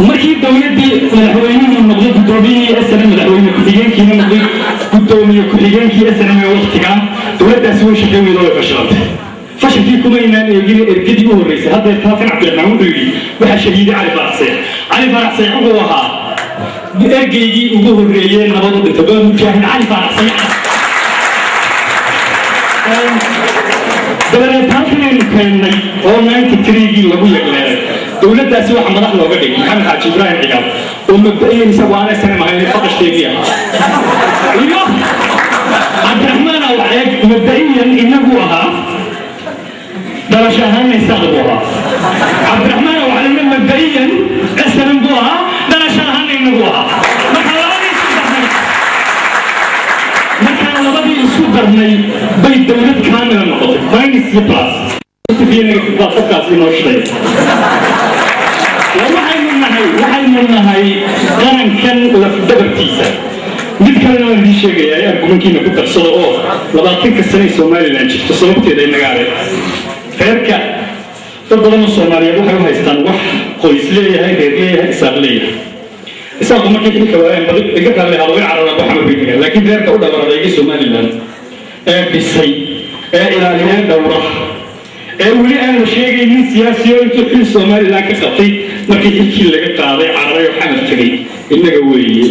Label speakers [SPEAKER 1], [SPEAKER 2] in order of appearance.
[SPEAKER 1] Markii dowladdii madaxweynuhu noqday guddoomiyihii SNM, madaxweyne ku-xigeenkiina noqday guddoomiye ku-xigeenkii SNM ee waqtigaa, dowladdaasi way shaqayn weydo, way fashilantay. Fashilkii kuma inaan eegin ergadii u horreysay. Haddeer taakan Cabdiraxmaan wuxuu yidhi waxaa shahiiday Cali Faarax Sayax. Cali Faarax Sayax wuxuu ahaa ergeygii ugu horreeyey nabad u dhintay, waa mujaahid Cali Faarax Sayax. Dabadeed halkanaynu keennay oo 93-gii lagu yagleelay dowladdaasi. Waxaa madax looga dhigay Maxamed Xaaji Ibraahim Cigaal, oo mabda'iyan isagu aan SNM ahayn, faqashteedii ahaa, iyo Cabdiraxmaan Awceeg. Mabda'iyan inagu ahaa, dhalasho ahaanna Isaaq buu ahaa. Cabdiraxmaan Awcalina mabda'iyan SNM buu ahaa, dhalasho ahaanna inagu ahaa. Markaan labadii isku darnay bay dowlad kaamila noqotay, minus iyo plus iyo negative baa qofkaas inoo shiday. Waxaynu nahay qarankan lafdabartiisa. Mid kalena waan idiin sheegayaa ee argumankiina ku darsada, oo 20-ka sane Somaliland jirto sababteeda inaga adag. Reerka dad badan oo Soomaaliyeed waxay u haystaan wax qoys leeyahay, reer leeyahay, Isaaq leeyahay. Isaaqu markay xilka waayeen, badi iga raalli hado, way carara, baxama bay tagaan. Laakiin reerka u dhabar adeegay Somaliland ee dhisay ee ilaaliyay dhowra ee weli aan la sheegaynin siyaasi oo intuu xil Somaliland ka qabtay, markii xilkii laga qaaday cararay oo Xamar tegay, innaga weeye.